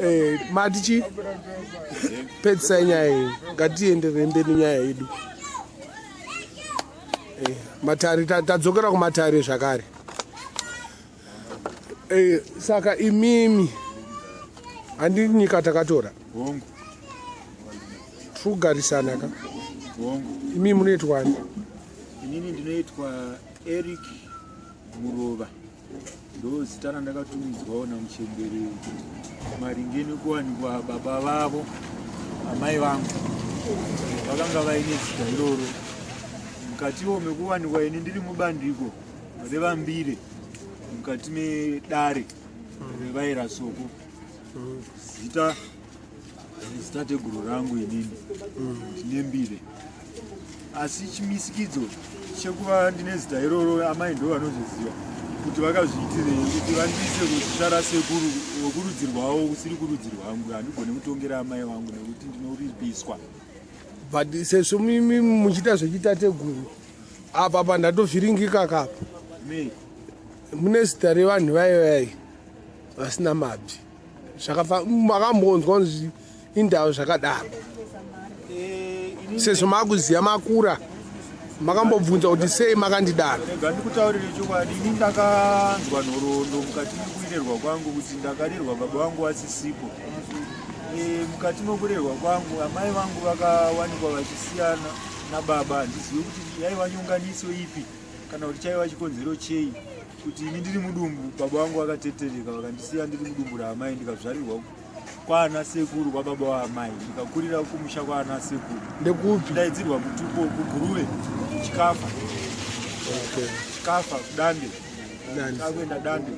Eh, mati chi pedzisai nyaya iyi ngatienderere mberi nyaya yedu eh, matare tadzokera kumatare zvakare eh, saka imimi handi nyika takatora Hongu. Tiri kugarisana ka? Hongu. Imimi munoitwani? Inini ndinoitwa Eric Murova. Ndo zita randakatumidzwawo namuchembere maringe nekuwanikwa baba vavo amai vangu vakanga vaine zita iroro. Mukatiwo mekuwanikwa ini ndiri mubandiko revambire mukati medare revaira soko. Zita zitateguru rangu inini ndine mbire asi chimisikidzo chekuva ndine zita iroro amai ndo vanozviziva kuti vakazviitirei kuti vandiise kuzita rasekuru wekurudzi rwavo kusiri kurudzi rwangu handigone kutongera amai vangu nekuti ndinoripiswa but sezvo mimi muchiita zvechitateguru apa pa ndatovhiringika kapa mune zita revanhu vaye vaye vasina mabvi zvakafa makambonzwa kunzi indava zvakadaro eh, sezvo makuziva makura makambobvunza kuti sei makandidaro rega ndikutaurire chokwadi ini ndakanzwa nhoroondo mukati mekurerwa kwangu kuti ndakarerwa baba vangu vasisipo eh, mukati mekurerwa kwangu amai vangu vakawanikwa vachisiyana nababa handizivi kuti yaiva nyonganiso ipi kana kuti chaiva chikonzero chei kuti ini ndiri mudumbu baba vangu vakatetereka vakandisiya ndiri mudumbu raamai ndikazvarirwa kwaana sekuru kwababa waamai ndikakurira kumusha kwaana sekuru ndekupi ndaidzirwa kutupo kuguruve chikafa okay. chikafa kudande takuenda dande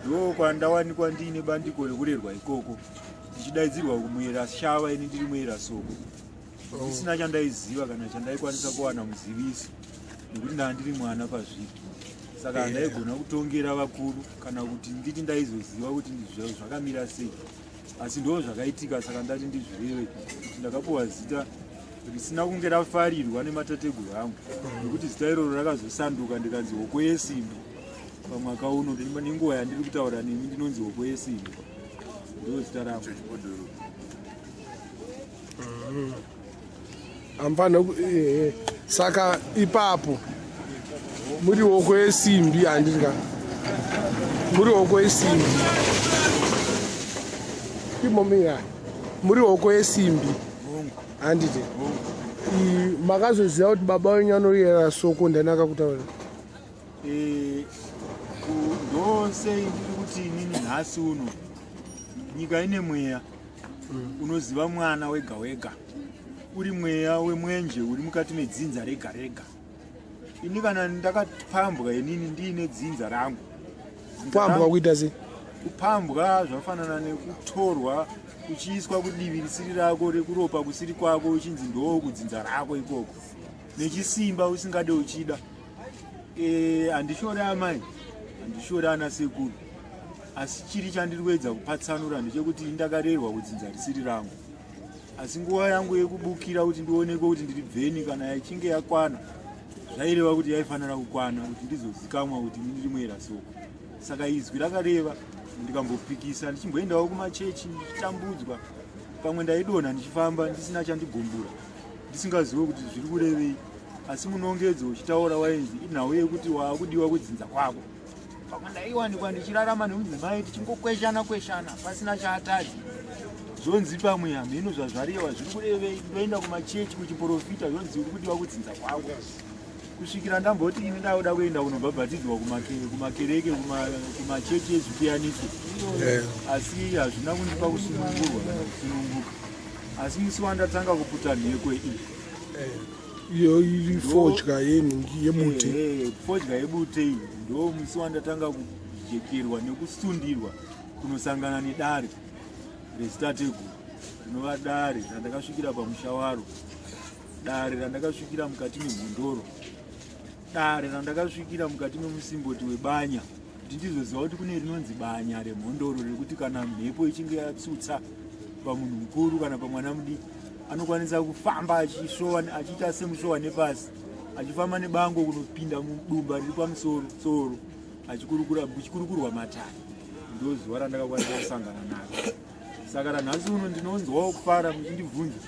ndo kwandawanikwa ndiine bandiko rekurerwa ikoko ndichidaidzirwa kumuyera shava ini ndiri muyera soko oh. ndisina chandaiziva kana chandaikwanisa kuwana muzivisi nekuti ndaa ndiri mwana pazviri saka handaigona kutongera vakuru kana kuti nditi ndaizoziva kuti zvakamira sei asi ndo zvakaitika saka ndati ndizvireve kuti ndakapuwa zita risina kunge rafarirwa nematateguru angu nekuti zita iroro rakazosanduka ndikanzi hoko yesimbi pamwaka uno nenguva yandiri kutaura nemi ndinonzi hoko yesimbi ndo zita rangu Amfana eh, saka ipapo muri hoko yesimbi handiti ka muri hoko yesimbi imomira muri hoko yesimbi handiti makazoziva kuti baba wenyu anoyera soko ndani akakutaura eh, ndosei ndiri kuti inini nhasi uno nyika ine mweya unoziva mwana wega wega uri mweya wemwenje uri mukati medzinza rega rega ini kana ndakapambwa inini ndiine dzinza rangu kupambwa kuita sei kupambwa zvafanana nekutorwa uchiiswa kudivi risiri rako rekuropa kusiri kwako uchinzi ndoo kudzinza rako ikoko nechisimba usingade uchida eh, handishore amai handishore ana sekuru asi chiri chandiri kuedza kupatsanura ndechekuti ndakarerwa kudzinza risiri rangu asi nguva yangu yekubukira kuti ndionekwe kuti ndiri bveni kana yachinge yakwana zvaireva kuti yaifanira kukwana kuti ndizozikamwa kuti ndiri muera soko saka izwi rakareva ndikambopikisa ndichimboendawo kumachechi ndichitambudzwa pamwe ndaidonha ndichifamba ndisina chandigumbura ndisingazive kuti zviri kurevei asi munongedzo uchitaura wainzi inhau yekuti waakudiwa kudzinza kwako pamwe ndaiwanikwa ndichirarama nemudzimai tichingokweshana kweshana pasina chaatadzi zvonzi pamwe hamheno zvazvarewa zviri kurevei ndoenda kumachechi kuchiporofita zvonzi uri kudiwa kudzinza kwako kusvikira ndamboti ini ndakuda kuenda kunobhabhatidzwa kumakereke kumachechi ezvipiyaniso asi hazvina kundipa kusunungurwa kana kusununguka asi musi wandatanga kuputa mhekwe iyi iyo iri fodya yenhingi yebute fodya yebute iyi ndo musi wandatanga kujekerwa nekusundirwa kunosangana nedare rezitateguru rinova dare randakasvikira pamusha waro dare randakasvikira mukati memhondoro dare randakasvikira mukati memusimboti webanya kuti ndizoziva kuti kune rinonzi banya remhondoro rekuti kana mhepo ichinge yatsutsa pamunhu mukuru kana pamwana mudiki anokwanisa kufamba achisvowa achiita semusvowa nepasi achifamba nebango kunopinda mudumba riri pamusoro soro achikurukurwa matare ndozuva randakakwanisa kusangana naro. Saka ranhasi uno ndinonzwawo kufara muchindibvunza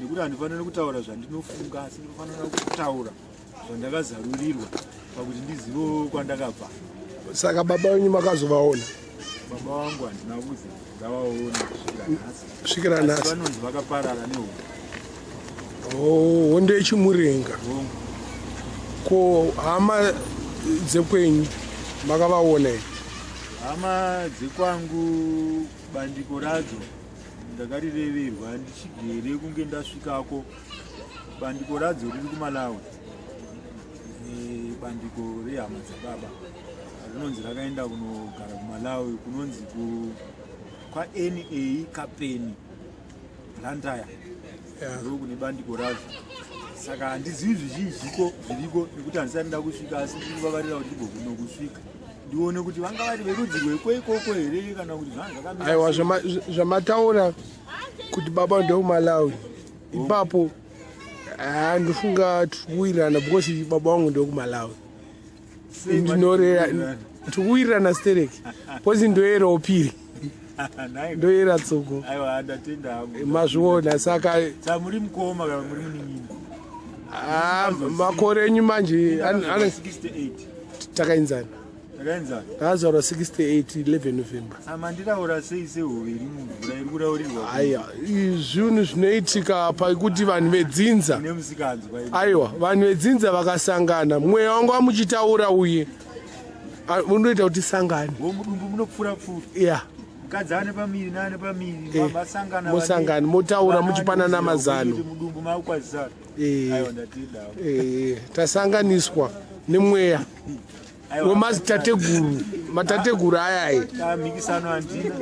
nekuti handifaniri kutaura zvandinofunga, asi ndinofanira kutaura zvandakazarurirwa pakuti ndizivewo kwandakabva. Saka baba venyu makazovaona? Baba vangu handina kuzi ndavaona kusvikira nhasi. Kusvikira nhasi. Vanonzi vakaparara nehondo. Oh, hondo yechimurenga. Ko hama dzekwenyu makavaona here? Hama dzekwangu bandiko radzo ndakarireverwa ndichigere kunge ndasvikako. Bandiko radzo riri kuMalawi. Bandiko rehama dzababa rinonzi rakaenda kunogara kuMalawi kunonzi kwaNA Kapeni Blantyre. Ndo kune bandiko razvo. Saka handizivi zvizhinjiko zviriko nekuti handisati ndakusvika, asi ndiri kuvavarira kuti ndigokunokusvika ndione kuti vanga vari verudzi rweko ikoko here kana kuti zvanga zvakamira. Aiwa, zvamataura kuti baba ndekumalawi ipapo, ndofunga tikuwirirana because baba vangu ndekumalawi. Ndinorera tikuwirirana stereki because ndoyerawo piri, ndoyera tsoko. Aiwa, ndatenda hangu. Mazviona saka. Muri mukoma kana muri munin'ina? Makore enyu manje 68. Takainzana. Takaenzana. Ndakazvarwa 68 11 November. Samandiraura sei sehove iri mumvura iri kuraurirwa? Aiwa, zvinhu zvinoitika pakuti vanhu vedzinza ine musikanzwa. Aiwa, vanhu vedzinza vakasangana, mweya wangu wamuchitaura uye unoita kuti sangane. Wo mudumbu munopfuura pfuura. Ya. Mukadzi ane pamiri neane pamiri masangana. Mosangana, motaura, muchipanana mazano. Mudumbu makukwazisana. Aiwa, ndatenda. Tasanganiswa nemweya wemazitateguru, matateguru ayayi. Mhikisano handina,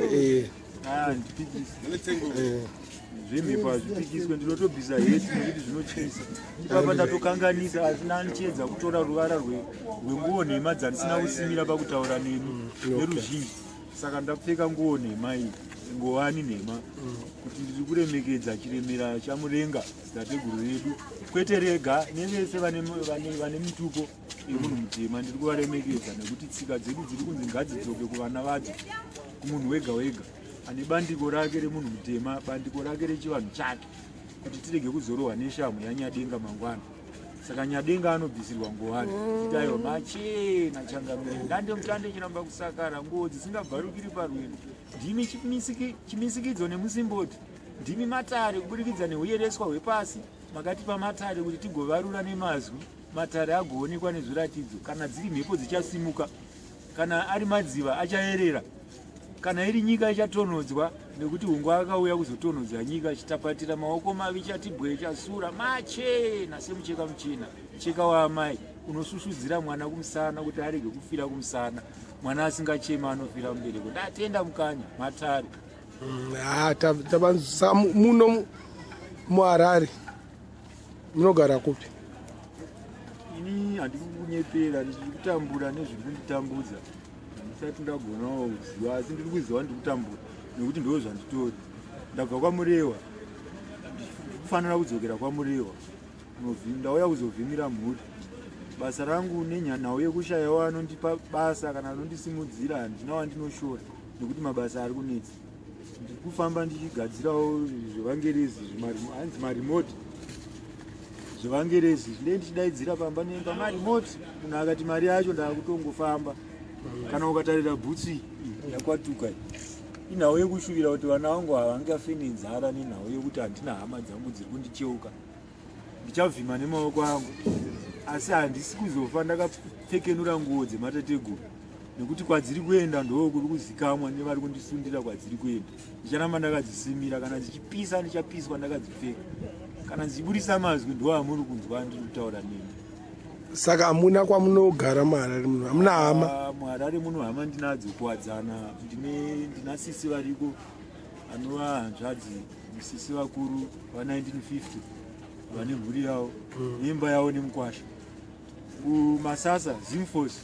handipikisi zvemhepo, hazvipikiswe. Ndinotobvisa heti nekuti zvinotyisa. Ipapa ndatokanganisa, asi ndandichiedza kutora ruvara rwenguo nhema dzandisina kusimira pakutaura nemi neruzhinji. Saka ndapfeka nguo nhema iyi, ngowani nhema, kuti ndiri kuremekedza chiremera chaMurenga, zitateguru redu, kwete rega, nevese vane mitupo yemunhu mutema. Ndiri kuvaremekedza nekuti tsika dzedu dziri kunzi ngadzidzoke kuvana vadzo, kumunhu wega wega ane bandiko rake remunhu mutema, bandiko rake rechivanhu chake, kuti tirege kuzorohwa neshamu yaNyadenga mangwana. Saka Nyadenga anobvisirwa ngowani kuti aiwa, machena changamire, ndande mutande chiramba kusakara, nguo dzisingabvarukiri parwendo. Ndimi chimisikidzo nemusimboti, ndimi matare kuburikidza neuyereswa hwepasi. Makatipa matare kuti tigovarura nemazwi, matare agoonekwa nezviratidzo. Kana dziri mhepo dzichasimuka, kana ari madziva achayerera, kana iri nyika ichatonhodzwa, nekuti hungwa akauya kuzotonhodza nyika. Chitapatira maoko mavi, chatibwe chasura, machena semucheka muchena, mucheka waamai unosusvudzira mwana kumusana kuti arege kufira kumusana. Mwana asingachema anofira mubereko. Ndatenda mukanya, matare. Saka muno muHarare munogara kupi? Ini handikukunyepera, ndiri kutambura nezviri kunditambudza. Handisati ndagonawo kuziva, asi ndiri kuziva ndiri kutambura nekuti ndo zvanditori. Ndabva kwaMurewa, ndikufanira kudzokera kwaMurewa. Ndauya kuzovhimira mhuri. Basa rangu nenhau yekushayawo anondipa basa kana anondisimudzira, handina wandinoshora nekuti mabasa ari kunetsa. Ndiri kufamba ndichigadzirawo zvevangerezi, hanzi maremote zvevangerezi. Zvinei ndichidaidzira pamba nemba maremote, munhu akati mari yacho, ndaakutongofamba. Kana ukatarira bhutsu iyi yakwatuka iyi, inhau yekushuvira kuti vana vangu havangafe nenzara, nenhau yekuti handina hama dzangu dziri kundicheuka. Ndichavhima nemaoko angu, asi handisi kuzofa ndakapfekenura nguo dzematateguru, nekuti kwadziri kuenda ndo kuri kuzikamwa nevari kundisundira. Kwadziri kuenda ndicharamba ndakadzisimira. Kana dzichipisa, ndichapiswa ndakadzipfeka. Kana dzichiburisa mazwi, ndo amuri kunzwa ndiri kutaura nemi. Saka hamuna kwamunogara muHarare muno? Hamuna hama? Ah, muHarare muno hama ndinadzo kuwadzana. Ndina sisi variko, anova hanzvadzi, sisi vakuru va1950, vane mhuri yavo neimba yavo nemukwasha kuMasasa, Zimforce,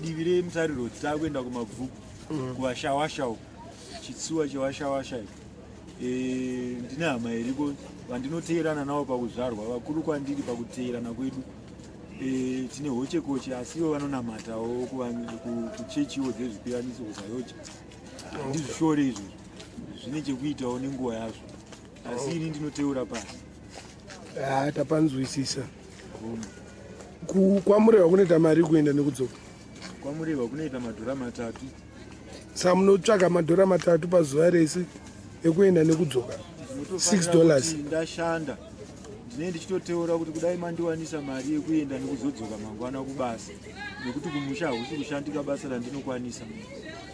divi reMutare Road, taakuenda kuMabvuku, kuVashawasha uko, chitsuwa cheVashawasha iko. Ndine hama iriko vandinoteerana navo pakuzvarwa, vakuru kwandiri pakuteerana kwedu. Tine hochekoche, asi ivo vanonamatawo kuchechiwo dzezvipiyaniso kuZAOGA. Handizvishore izvozvo. Zvine chekuitawo nenguva yazvo, asi ini ndinoteura pasi. Ah, tapanzwisisa. KwaMurehwa kunoita mari kuenda nekudzoka? KwaMurehwa kunoita madhora 3. Saka munotsvaga madhora 3 pazuva rese ekuenda nekudzoka? $6. Ndashanda, ndinenge ndichitoteura kuti kudai mandiwanisa mari yekuenda nekuzodzoka mangwana kubasa, nekuti kumusha hakusi kushandika. Basa randinokwanisa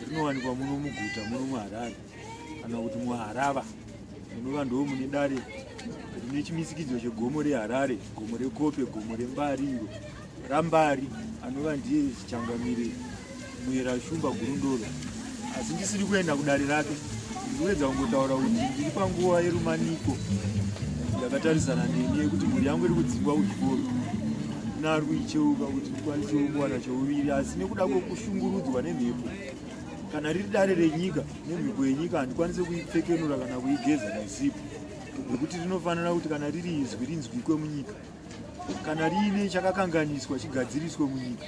rinowanikwa muno muguta, muno muHarare, kana kuti muHarava, munova ndo mune dare rine chimisikidzo chegomo reHarare, gomo reKope, gomo reMbari, iro raMbari anova ndiye Changamire Muyera Shumba Gurundoro. Asi ndisiri kuenda kudare rake, ndiri kuedza kungotaura kuti ndiri panguva yerumaniko yakatarisana neni, yekuti mhuri yangu iri kudzingwa kuzvikoro, handina ari kuicheuka kuti ndikwanisewo kuwana chouviri. Asi nekuda kwekushungurudzwa nemhepo, kana riri dare renyika nemhepo yenyika, handikwanise kuipfekenura kana kuigeza nesipo, nekuti rinofanira kuti kana riri izwi rinzwikwe munyika, kana riine chakakanganiswa chigadziriswe munyika,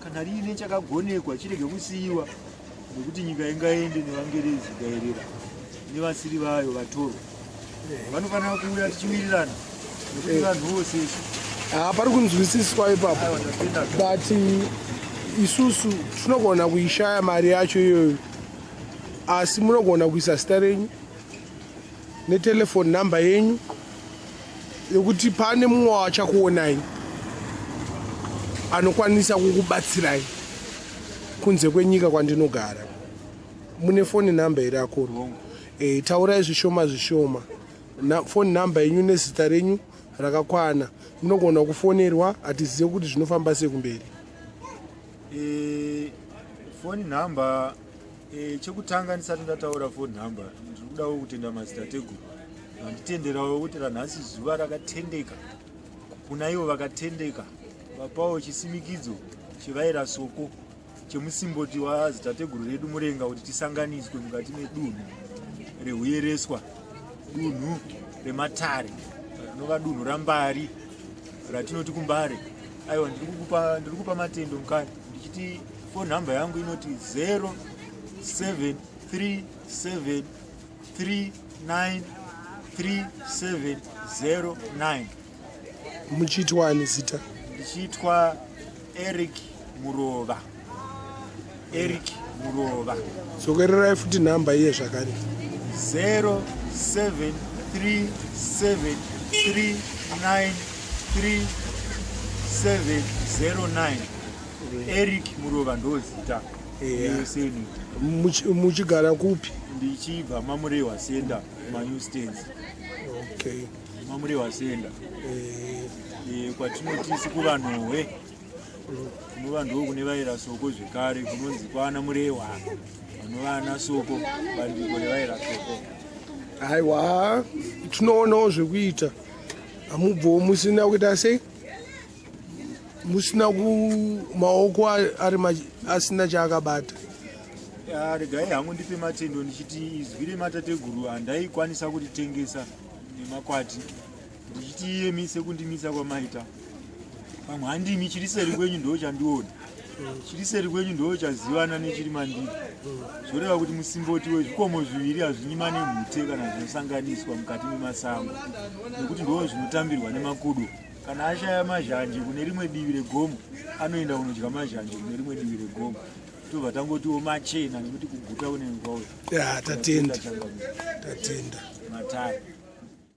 kana riine chakagonekwa chirege kusiyiwa, nekuti nyika ingaende nevangerezi, ikaerera nevasiri vayo, vatorwa vanofanira kuuya tichiwirirana, nekuti vanhuwo sesu. Ha, pari kunzwisiswa ipapo, but isusu tinogona kuishaya mari yacho iyoyo, asi munogona kuisa zita renyu netelefoni namba yenyu, yekuti pane mumwe wachakuonai anokwanisa kukubatsirai kunze kwenyika kwandinogara. Mune foni namba here, akuru? Taurai zvishoma zvishoma, foni namba yenyu nezita renyu rakakwana. Munogona kufonerwa, hatizive kuti zvinofamba sei kumberi. Foni nhamba, chekutanga ndisati ndataura foni nhamba, ndiri kudawo kutenda madzitateguru vanditenderawo kuti ranhasi zuva rakatendeka kuna ivo vakatendeka, vapawo chisimikidzo chevaira soko chemusimboti wazitateguru redu Murenga, kuti tisanganiswe mukati medunhu rehuyereswa, dunhu rematare, rinova dunhu raMbari ratinoti kuMbare. Aiwa, ndiri kupa matendo mukani ndichiti foni nhamba yangu inoti 0737 39 3709. Muchiitwani zita? Ndichiitwa Eric Murova, Eric Murova. Dzokererai futi nhamba iye zvakare. 0737 39 3709, Eric Murova ndo zita. Seni. Muchigara kupi? Ndichibva maMurehwa Center, maNew Stands. MaMurehwa Center. Kwatinoti isi kuvanhuhwe, kunova ndo kune vaira soko zvekare, kunonzi kwana Murehwa, vanova ana soko, bandiko revaira soko. Aiwa, tinoonawo zvekuita. Hamubvowo musina kuita sei, musina ku maoko ari asina chaakabata. Ya, regai hangu ndipe matendo ndichiti izwi rematateguru handaikwanisa kuritengesa nemakwati, ndichiti iyemi sekundimisa kwamaita, pamwe handimi, chiri seri kwenyu ndo chandiona, chiri seri kwenyu ndo chazivana nechiri mandiri. Zvoreva kuti musimboti wezvikomo zviviri hazvinyima nemhute kana zvinosanganiswa mukati memasango, nekuti ndo zvinotambirwa nemakudo. Kana ashaya mazhanje kune rimwe divi regomo, anoenda kunodya mazhanje kune rimwe divi regomo. Tobva tangotiwo machena, nekuti kuguta kunenge kwauya. Ya, tatenda, tatenda. Matare.